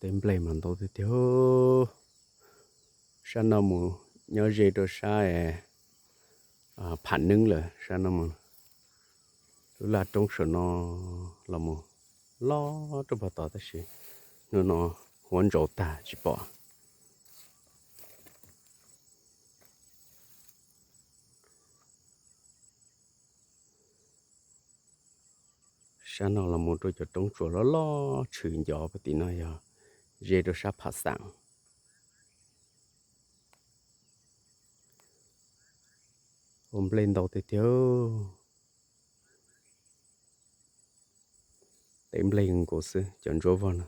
Tej nplej mas ntau tiag tiag. Sab no mus nyob ze rau sab Pham Neeb lawm, sab no mus. Lub laj roob saum no los mus loj rau pem tod tab sis hnub no huab ntsaus tag tsis pom. Sab no los mus rau cov roob tsuas loj loj tshwm ncov pem tim no yog ze rau sab Pham Xaam. Ua nplej ntau tiag tiag. Tej nplej nkaus xwb cov ntsuab vog no.